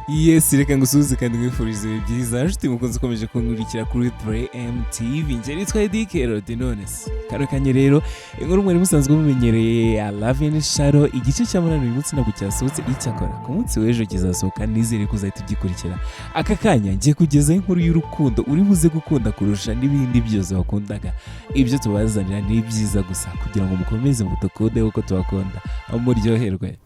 Yes, reka ngusuhuze kandi nkwifurize ibihe byiza, nshuti mukunzi ukomeje kunkurikira kuri 3M TV. Njye nitwa Eddy Kerode. None se kano kanya rero, inkuru mwari musanzwe mumenyereye ya Love in Shadow, igice cya 8, uyu munsi ntabwo cyasohotse. Icyakora ku munsi w'ejo kizasohoka, nizere ko uzahita ugikurikira. Aka kanya ngiye kugezaho inkuru y'urukundo uri buze gukunda kurusha n'ibindi byose wakundaga. Ibyo tubazanira ni byiza gusa kugira ngo mukomeze mudukunde kuko tubakunda, muryoherwe.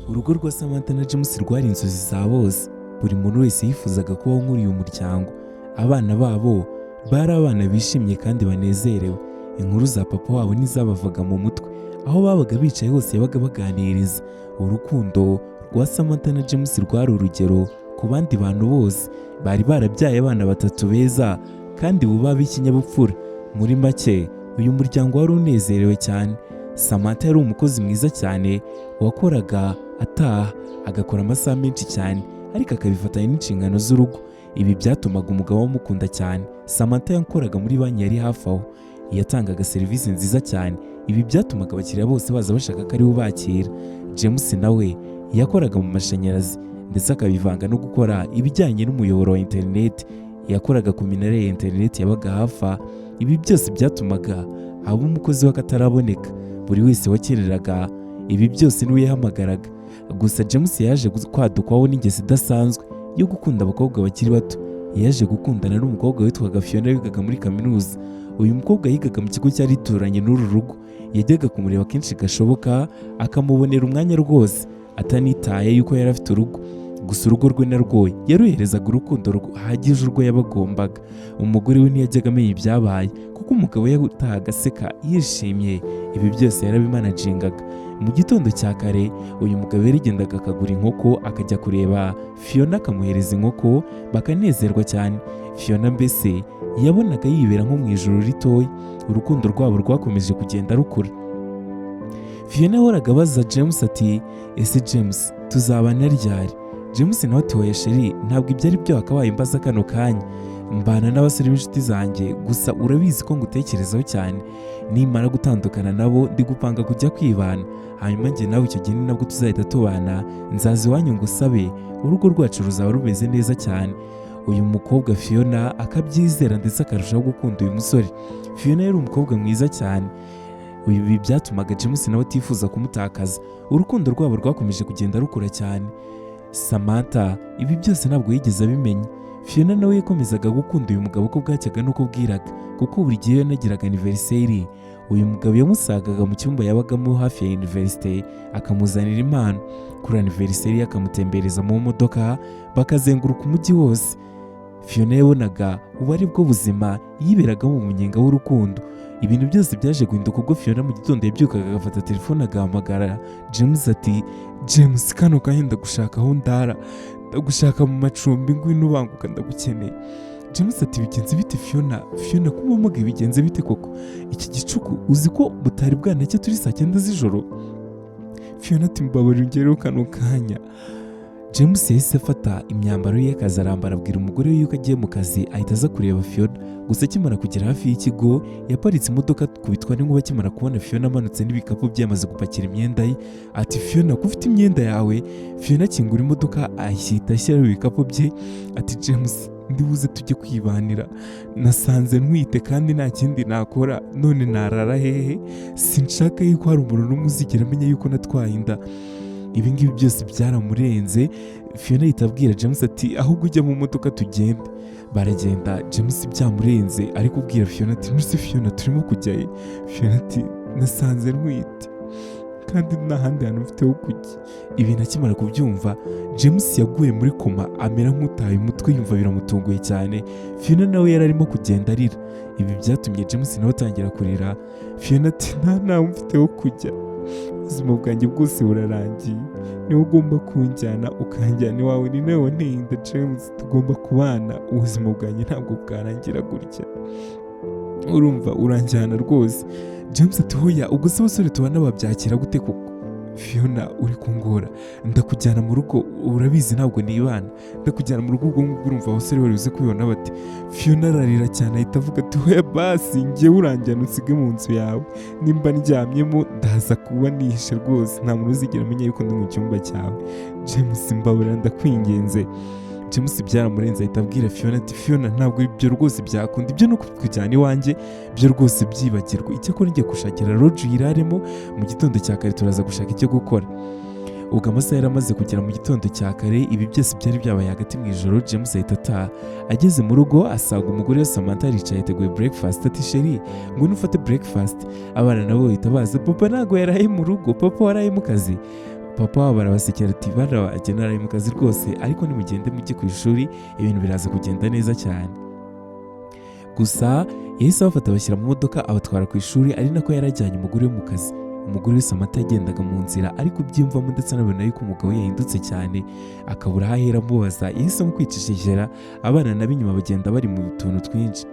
Urugo rwa Samantha na James rwari inzozi za bose. Buri muntu wese yifuzaga kubaho nk'uriya muryango. Abana babo bari abana bishimye kandi banezerewe. Inkuru za papa wabo ntizabavaga mu mutwe. Aho babaga bicaye hose yabaga baganiriza. Urukundo rwa Samantha na James rwari urugero ku bandi bantu bose. Bari barabyaye abana batatu beza kandi bubaha ikinyabupfura. Muri make, uyu muryango wari unezerewe cyane. Samantha yari umukozi mwiza cyane wakoraga ataha, agakora amasaha menshi cyane, ariko akabifatanya n'inshingano z'urugo. Ibi byatumaga umugabo amukunda cyane. Samantha yakoraga muri banki yari hafi aho. Yatangaga serivisi nziza cyane. Ibi byatumaga abakiriya bose baza bashaka ko ariwe ubakira. James nawe yakoraga mu mashanyarazi, ndetse akabivanga no gukora ibijyanye n'umuyoboro wa interineti. Yakoraga ku minara ya interineti yabaga hafi aha. Ibi byose byatumaga aba umukozi w'akataraboneka. Buri wese wakeneraga ibi byose niwe yahamagaraga. Gusa James yaje kwadukwaho n'ingeso idasanzwe yo gukunda abakobwa bakiri bato. Yaje gukundana n'umukobwa witwaga Fiona, wigaga muri kaminuza. Uyu mukobwa yigaga mu kigo cyari gituranye n'uru rugo. Yajyaga kumureba kenshi gashoboka, akamubonera umwanya rwose, atanitaye yuko yari afite urugo. Gusa urugo rwe narwo yaruherezaga urukundo ruhagije urwo yabagombaga. Umugore we ntiyajyaga amenya ibyabaye, kuko umugabo yatahaga aseka yishimye. Ibi byose yarabimanagingaga. Mu gitondo cya kare, uyu mugabo yarigendaga akagura inkoko, akajya kureba Fiona, akamuhereza inkoko, bakanezerwa cyane. Fiona mbese yabonaga yibera nko mu ijoro ritoya. Urukundo rwabo rwakomeje kugenda rukura. Fiona yahoraga abaza James ati: "Ese James, tuzabana ryari?" James nawe ati: "Oya chérie, ntabwo ibyo ari byo wakabaye mbaza kano kanya. Mbana n'abasore b'inshuti zanjye, gusa urabizi ko ngutekerezaho cyane. Nimara gutandukana nabo, ndi gupanga kujya kwibana, hanyuma njye nawe icyo gihe ni nabwo tuzahita tubana. Nzaza iwanyu ngusabe, urugo rwacu ruzaba rumeze neza cyane." Uyu mukobwa Fiona akabyizera, ndetse akarushaho gukunda uyu musore. Fiona yari umukobwa mwiza cyane. Ibi byatumaga James nawe atifuza kumutakaza. Urukundo rwabo rwakomeje kugenda rukura cyane. Samantha ibi byose ntabwo yigeze abimenya. Fiona nawe yakomezaga gukunda uyu mugabo uko bwacyaga n'uko bwiraga, kuko buri gihe iyo yanagiraga anniversaire, uyu mugabo yamusagaga mu cyumba yabagamo hafi ya universite, akamuzanira impano. Kuri anniversaire akamutembereza mu modoka, bakazenguruka umujyi wose. Fiona yabonaga ubu ari bwo buzima yiberagamo, mu munyenga w'urukundo. Ibintu byose byaje guhinduka ubwo Fiona mu gitondo yabyukaga, agafata telefone, agahamagara James ati: "James, kano kanya ndagushaka aho ndara, ndagushaka mu macumbi, ngwino ubanguka, ndagukeneye." James ati: "Bigenze bite, Fiona? Fiona, ko umpamagaye, bigenze bite koko? Iki gicuku uzi ko butari bwanacye, turi saa 9 z'ijoro?" Fiona ati: "Mbabarira ungereho kano kanya." James yahise afata imyambaro ye y'akazi arambara, abwira umugore we yuko agiye mu kazi, ahita aza kureba Fiona. Gusa akimara kugera hafi y'ikigo, yaparitse imodoka, akubitwa n'inkuba akimara kubona Fiona amanutse n'ibikapu bye, yamaze gupakira imyenda ye. Ati: "Fiona, ko ufite imyenda yawe?" Fiona akingura imodoka, ahita ashyiraho ibikapu bye, ati: "James, ndibuze tujye kwibanira. Nasanze ntwite kandi nta kindi nakora. None narara hehe? Sinshaka yuko hari umuntu n'umwe uzigera amenya yuko natwaye inda." Ibi ngibi byose byaramurenze. Fiona ahita abwira James ati: "Ahubwo ujya mu modoka tugende." Baragenda. James byamurenze, ari kubwira Fiona ati: "Nuse Fiona, turimo kujya he?" Fiona ati: "Nasanze ntwite kandi nta handi hantu mfite ho kujya." Ibintu akimara kubyumva, James yaguye muri koma, amera nk'utaye umutwe, yumva biramutunguye cyane. Fiona nawe yari arimo kugenda arira. Ibi byatumye James nawe atangira kurira. Fiona ati: "Nta nawe mfite ho kujya, ubuzima bwanjye bwose burarangiye. Niwe ugomba kunjyana, ukanjyana iwawe, ni nawe wanteye inda. James, tugomba kubana, ubuzima bwanjye ntabwo bwarangira gutya. Urumva, uranjyana rwose." James ati: "Hoya, ubwo se abasore tubana babyakira gute koko?" Fiona, uri kungora, ndakujyana mu rugo, urabizi ntabwo nibana, ndakujyana mu rugo." Ubwo ngubwo urumva abasore bari buze kubibona bati. Fiona ararira cyane, ahita avuga ati: "Oya basi, njyewe uranjyana unsige mu nzu yawe, nimba ndyamyemo ndaza kuba nihishe rwose, nta muntu uzigera amenya yuko ndi mu cyumba cyawe. James, mbabarira, ndakwinginze." James byaramurenze, ahita abwira Fiona ati: "Fiona, ntabwo ibyo rwose byakunda, ibyo ni ukujyana iwanjye byo rwose byibagirwa. Icyakora ngiye gushakira lodge uyiraremo, mu gitondo cya kare turaza gushaka icyo gukora." Ubwo amasaha yari amaze kugera mu gitondo cya kare, ibi byose byari byabaye hagati mu ijoro. James ahita ataha. Ageze mu rugo asanga umugore we Samantha aricaye yateguye breakfast. Ati: "Chérie, ngwino ufate breakfast." Abana nabo bahita baza: "Papa ntabwo yaraye mu rugo, papa waraye mu kazi." Papa wabo arabasekera ati: "Bana banjye, naraye mu kazi rwose, ariko nimugende mujye ku ishuri, ibintu biraza kugenda neza cyane." Gusa yahise abafata abashyira mu modoka, abatwara ku ishuri, ari nako yari ajyanye umugore we mu kazi. Umugore we Samantha yagendaga mu nzira ari kubyiyumvamo, ndetse anabona yuko umugabo we yahindutse cyane, akabura aho ahera amubaza. Yahisemo kwicecekera, abana nabo inyuma bagenda bari mu tuntu twinshi.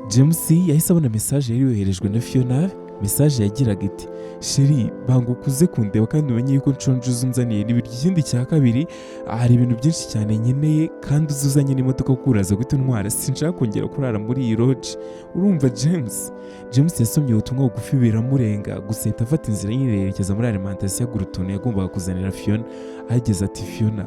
James yahise abona message yari yoherejwe na Fiona. Message yagiraga iti: "Chérie, banguka uze kundeba kandi umenye yuko nshonje, uze unzaniye n'ibiryo. Ikindi cya kabiri, hari ibintu byinshi cyane nkeneye, kandi uze uzanye n'imodoka kuko uraza guhita untwara, sinshaka kongera kurara muri iyi lodge, urumva James?" James yasomye ubutumwa bugufi biramurenga, gusa ahita afata inzira yerekeza muri alimentation, agura utuntu yagombaga kuzanira Fiona. Ahageze ati: "Fiona,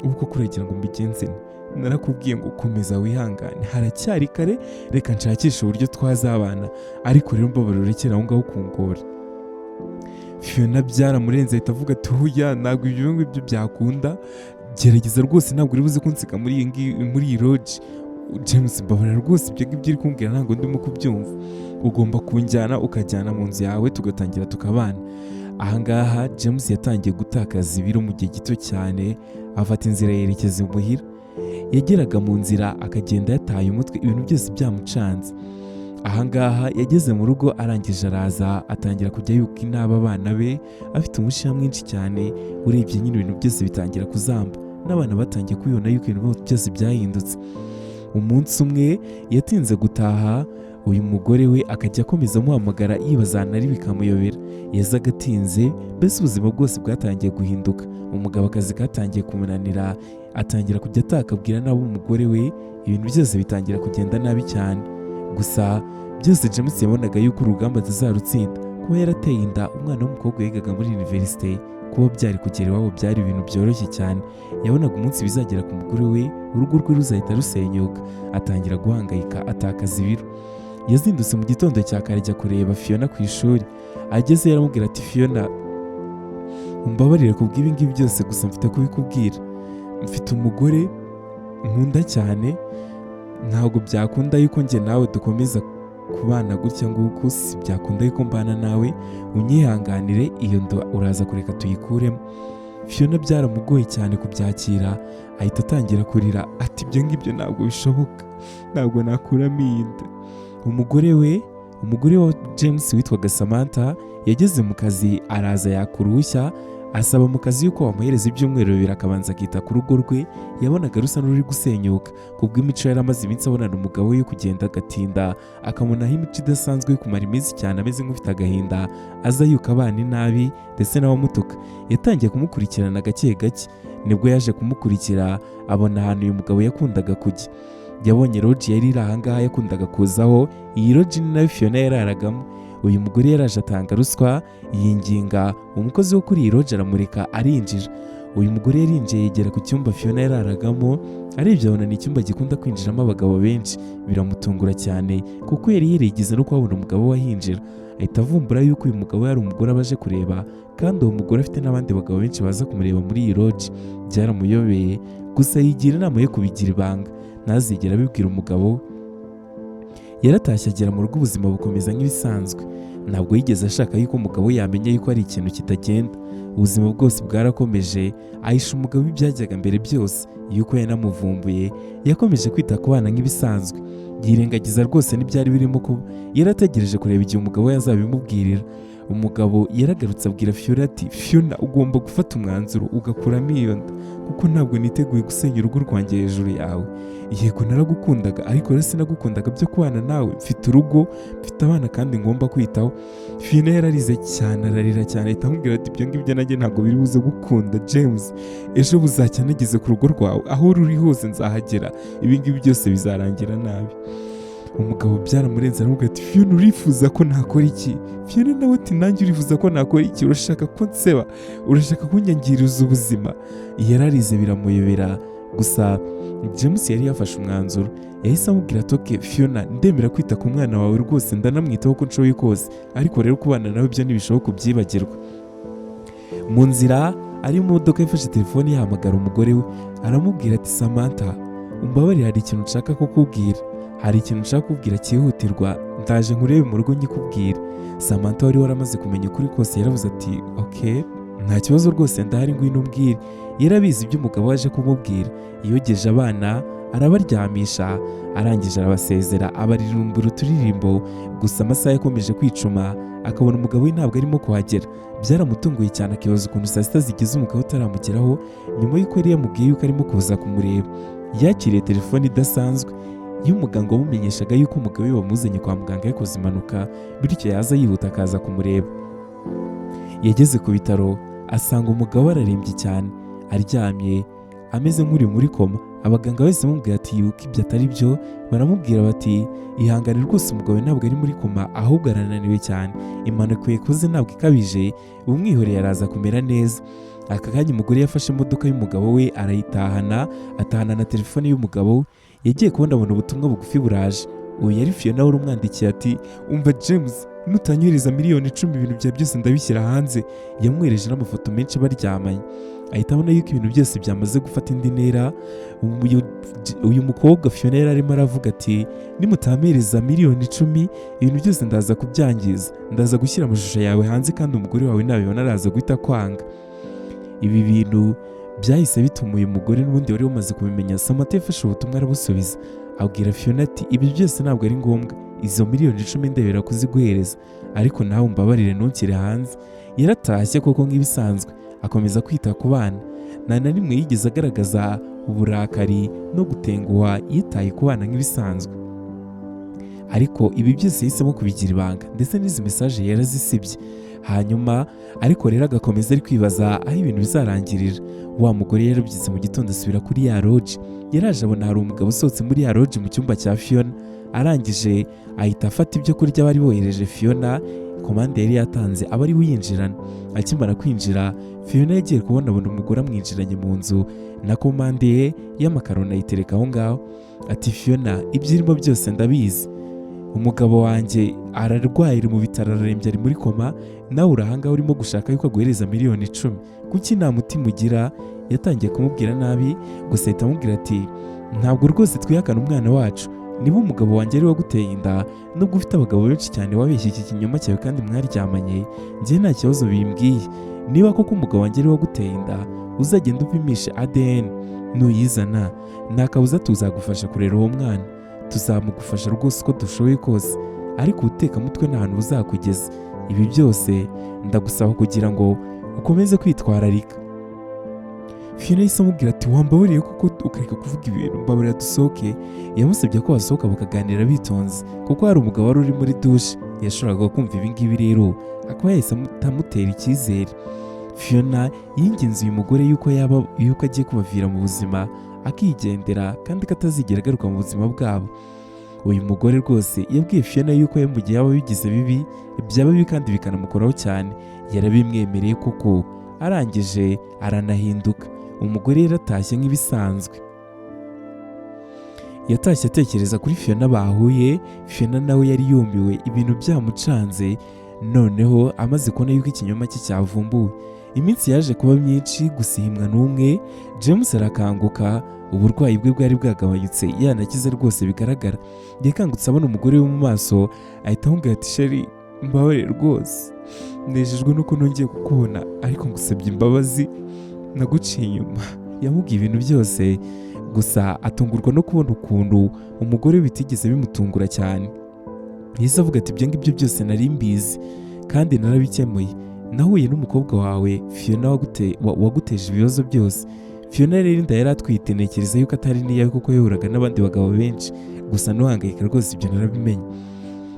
ubu koko uragira ngo mbigenze nte? Narakubwiye ngo komeza wihangane, haracyari kare, reka nshakishe uburyo twazabana, ariko rero mbabarira urekere aho ngaho kungora." Fiona byaramurenze, ahita avuga ati: "Oya, ntabwo ibyo ngibyo byakunda, gerageza rwose, ntabwo uri buze kunsiga muri iyi lodge. James, mbabarira rwose, ibyo ngibyo uri kumbwira ntabwo ndimo kubyumva, ugomba kunjyana ukajyana mu nzu yawe tugatangira tukabana." Ahangaha James yatangiye gutakaza ibiro mu gihe gito cyane, afata inzira yerekeza imuhira. Yageraga mu nzira akagenda yataye umutwe, ibintu byose byamucanze. Ahangaha yageze mu rugo, arangije araza atangira kujya yuka inaba abana be, afite umushiha mwinshi cyane. Urebye nyine ibintu byose bitangira kuzamba, n'abana batangiye kubibona yuko ibintu byose byahindutse. Umunsi umwe yatinze gutaha, uyu mugore we akajya akomeza amuhamagara yibaza ahantu ari bikamuyobera. Yazaga atinze, mbese ubuzima bwose bwatangiye guhinduka. Umugabo akazi katangiye kumunanira, atangira kujya atakabwira nabi umugore we, ibintu byose bitangira kugenda nabi cyane. Gusa byose James yabonaga yuko urugamba atazarutsinda. Kuba yarateye inda umwana w'umukobwa yigaga muri universite, kuba byari kugera iwabo byari ibintu byoroshye cyane. Yabonaga umunsi bizagera ku mugore we, urugo rwe ruzahita rusenyuka. Atangira guhangayika, atakaza ibiro. Yazindutse mu gitondo cya kare ajya kureba Fiona ku ishuri. Ageze yaramubwira ati: "Fiona, umbabarire ku bw'ibi ngibi byose, gusa mfite kubikubwira. Mfite umugore nkunda cyane, ntabwo byakunda yuko njye nawe dukomeza kubana gutya nguku, si byakunda yuko mbana nawe, unyihanganire, iyo nda uraza kureka tuyikuremo." Fiona byaramugoye cyane kubyakira, ahita atangira kurira ati: "Ibyo ngibyo ntabwo bishoboka, ntabwo nakuramo iyi nda." Umugore we, umugore wa James witwaga Samantha, yageze mu kazi araza yaka uruhushya, asaba mu kazi yuko bamuhereza ibyumweru 2 akabanza akita ku rugo rwe. Yabonaga rusa n'uri gusenyuka kubw'imico yari amaze iminsi abonana umugabo we yo kugenda agatinda, akamunaho imico idasanzwe yo kumara iminsi cyane ameze nk'ufite agahinda, aza yuka abana inabi ndetse n'abamutuka. Yatangiye kumukurikirana gake gake, nibwo yaje kumukurikira abona ahantu uyu mugabo yakundaga kujya. Yabonye lodge yari iri ahangaha yakundaga kuzaho. Iyi lodge ni nayo Fiona yararagamo. Uyu mugore yaraje atanga ruswa, yinginga umukozi wo kuri iyi lodge, aramureka arinjira. Uyu mugore yarinjiye yegera ku cyumba Fiona yararagamo, arebye abona ni icyumba gikunda kwinjiramo abagabo benshi. Biramutungura cyane kuko yari yarigeze no kuhabona umugabo we ahinjira. Ahita avumbura yuko uyu mugabo yari umugore abaje kureba, kandi uwo mugore afite n'abandi bagabo benshi baza kumureba muri iyi lodge. Byaramuyobeye, gusa yigira inama yo kubigira ibanga, ntazigera abibwira umugabo we. Yaratashye agera mu rugo, ubuzima bukomeza nk'ibisanzwe. Ntabwo yigeze ashaka yuko umugabo we yamenya yuko hari ikintu kitagenda. Ubuzima bwose bwarakomeje, ahisha umugabo ibyajyaga mbere byose yuko yanamuvumbuye. Yakomeje kwita ku bana nk'ibisanzwe, yirengagiza rwose n'ibyari birimo kuba. Yari ategereje kureba igihe umugabo we azabimubwirira. Umugabo yaragarutse abwira Fiona ati: "Fiona, ugomba gufata umwanzuro ugakuramo iyo nda, kuko ntabwo niteguye gusenya urugo rwanjye hejuru yawe. Yego naragukundaga, ariko rero sinagukundaga byo kubana nawe. Mfite urugo, mfite abana kandi ngomba kwitaho." Fiona yararize cyane, ararira cyane, ahita amubwira ati: "Ibyo ngibyo nanjye ntabwo biri buze gukunda, James. Ejo buzacya nageze ku rugo rwawe, aho ruri hose nzahagera. Ibi ngibi byose bizarangira nabi." Umugabo byaramurenze, aramubwira ati: "Fiona, urifuza ko nakora iki?" Fiona nawe ati: "Nanjye urifuza ko nakora iki? Urashaka ko nseba? Urashaka kunyangiriza ubuzima?" Yararize biramuyobera. Gusa James yari yafashe umwanzuro. Yahise amubwira ati: "Okay Fiona, ndemera kwita ku mwana wawe rwose, ndanamwitaho uko nshoboye kose, ariko rero kubana nawe byo ntibishoboka, kubyibagirwa." Mu nzira ari mu modoka, yafashe telefone yahamagara umugore we, aramubwira ati: "Samantha, umbabarire, hari ikintu nshaka kukubwira, hari ikintu nshaka kukubwira cyihutirwa. Ndaje nkurebe mu rugo nyikubwira." Samantha wari waramaze kumenya ukuri kose yaravuze ati: "Okay, nta kibazo rwose, ndahari, ngwino umbwire." Yarabizi ibyo umugabo waje kumubwira. Yogeje abana, arabaryamisha, arangije arabasezera, abaririmbira uturirimbo. Gusa amasaha yakomeje kwicuma, akabona umugabo we ntabwo arimo kuhagera. Byaramutunguye cyane, akibaza ukuntu saa 6 zigeze umugabo utaramugeraho, nyuma y'uko yari yamubwiye yuko arimo kuza kumureba. Yakiriye telefone idasanzwe y'umuganga wamumenyeshaga yuko umugabo we bamuzanye kwa muganga yakoze impanuka, bityo yaza yihuta akaza kumureba. Yageze ku bitaro asanga umugabo ararembye cyane, aryamye ameze nk'uri muri koma. Abaganga bahise bamubwira ati yuko ibyo atari byo. Baramubwira bati: "Ihangane rwose, umugabo ntabwo ari muri koma, ahubwo arananiwe cyane. Impanuka yakoze ntabwo ikabije, umwihoreye araza kumera neza." Aka kanya umugore yafashe imodoka y'umugabo we arayitahana, atahana na telefone y'umugabo we. Yagiye kubona abona ubutumwa bugufi buraje. Uyu yari Fiona wari umwandikiye ati: "Umva James, nutanyohereza miliyoni 10, ibintu byawe byose ndabishyira hanze." Yamwohereje n'amafoto menshi baryamanye, ahita abona yuko ibintu byose byamaze gufata indi ntera. Uyu mukobwa Fiona yari arimo aravuga ati: "Nimutampereza miliyoni 10, ibintu byose ndaza kubyangiza, ndaza gushyira amashusho yawe hanze, kandi umugore wawe nabibona araza guhita kwanga." Ibi bintu byahise bituma uyu mugore n'ubundi wari wamaze kubimenya, Samantha, yafashe ubutumwa arabusubiza, abwira Fiona ati: "Ibi byose ntabwo ari ngombwa, izo miliyoni 10 ndebera kuziguhereza, ariko nawe umbabarire ntukire hanze." Yaratashye koko nk'ibisanzwe, akomeza kwita ku bana. Nta na rimwe yigeze agaragaza uburakari no gutenguha, yitaye ku bana nk'ibisanzwe. Ariko ibi byose yahisemo kubigira ibanga, ndetse n'izi message yarazisibye. Hanyuma ariko rero agakomeza ari kwibaza aho ibintu bizarangirira. Wa mugore yarabyutse mu gitondo, asubira kuri ya lodge. Yaraje abona hari umugabo usohotse muri ya lodge mu cyumba cya Fiona. Arangije ahita afata ibyo kurya bari bohereje Fiona, komande yari yatanze, aba ari we uyinjirana. Akimara kwinjira, Fiona yagiye kubona abona umugore amwinjiranye mu nzu na komande ye y'amakaroni, ayitereka aho ngaho, ati: "Fiona, ibyo urimo byose ndabizi. Umugabo wanjye ararwaye, ari mu bitaro, ararembye, ari muri koma, nawe uri ahangaha urimo gushaka yuko aguhereza miliyoni 10. Kuki nta mutima ugira?" Yatangiye kumubwira nabi, gusa ahita amubwira ati: "Ntabwo rwose twihakana umwana wacu. Niba umugabo wanjye ari we waguteye inda, nubwo ufite abagabo benshi cyane, wabeshye iki kinyoma cyawe kandi mwaryamanye, njye nta kibazo bimbwiye. Niba koko umugabo wanjye ari we waguteye inda, uzagenda upimishe ADN, nuyizana nta kabuza tuzagufasha kurera uwo mwana, tuzamugufasha rwose uko dushoboye kose. Ariko ubutekamutwe nta hantu buzakugeza. Ibi byose ndagusaba kugira ngo ukomeze kwitwararika." Fiona yahise amubwira ati: "Wambabariye koko ukareka kuvuga ibintu? Mbabarira dusohoke." Yamusabye ko basohoka bakaganira bitonze, kuko hari umugabo wari uri muri dushe yashoboraga kumva ibi ngibi, rero akaba yahise amutera icyizere. Fiona yinginze uyu mugore yuko yaba yuko agiye kubavira mu buzima akigendera, kandi ko atazigera agaruka mu buzima bwabo. Uyu mugore rwose yabwiye Fiona yuko mu gihe yaba bigize bibi, byaba bibi kandi bikanamukoraho cyane. Yarabimwemereye koko, arangije aranahinduka. Umugore yaratashye nk'ibisanzwe. Yatashye atekereza kuri Fiona bahuye. Fiona nawe yari yumiwe, ibintu byamucanze, noneho amaze kubona yuko ikinyoma cye cyavumbuwe. Iminsi yaje kuba myinshi, gusa ihimwa n'umwe. James arakanguka, uburwayi bwe bwari bwagabanyutse, yanakize rwose bigaragara. Yakangutse abona umugore we mu maso, ahita amubwira ati: "Chérie, mbabarire rwose, nejejwe nuko nongeye kukubona, ariko ngusabye imbabazi, naguciye inyuma." Yamubwiye ibintu byose, gusa atungurwa no kubona ukuntu umugore we bitigeze bimutungura cyane. Yahise avuga ati: "Ibyo ngibyo byose nari mbizi." Kandi narabikemuye. Nahuye n'umukobwa wawe Fiona waguteje ibibazo byose. Fiona rero inda yari atwite ntekereza yuko atari n'iyawe, kuko yahuraga n'abandi bagabo benshi. Gusa ntuhangayike rwose, ibyo narabimenye."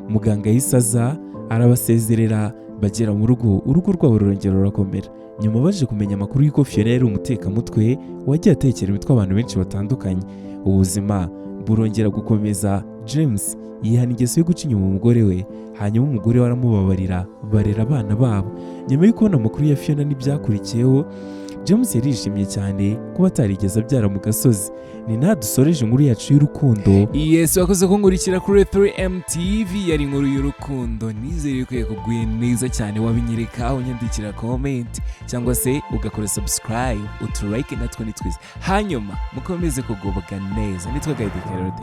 Muganga yahise aza arabasezerera, bagera mu rugo, urugo rwabo rurongera rurakomera. Nyuma baje kumenya amakuru y'uko Fiona yari umutekamutwe wagiye atekera imitwe abantu benshi batandukanye. Ubuzima burongera gukomeza. James yihana ingeso yo guca inyuma umugore we, hanyuma umugore we aramubabarira, barera abana babo. Nyuma yo kubona amakuru ya Fiona n'ibyakurikiyeho, James yarishimye cyane kuba atarigeze abyara mu gasozi. Ni naha dusoreje inkuru yacu y'urukundo. Yes, wakoze kunkurikira kuri 3M TV. Yari inkuru y'urukundo, nizere ko yakuguye neza cyane. Wabinyereka unyandikira comment cyangwa se ugakora subscribe, uturike natwe ni twiza. Hanyuma mukomeze kugubwa neza. Nitwa Gahide Kerode.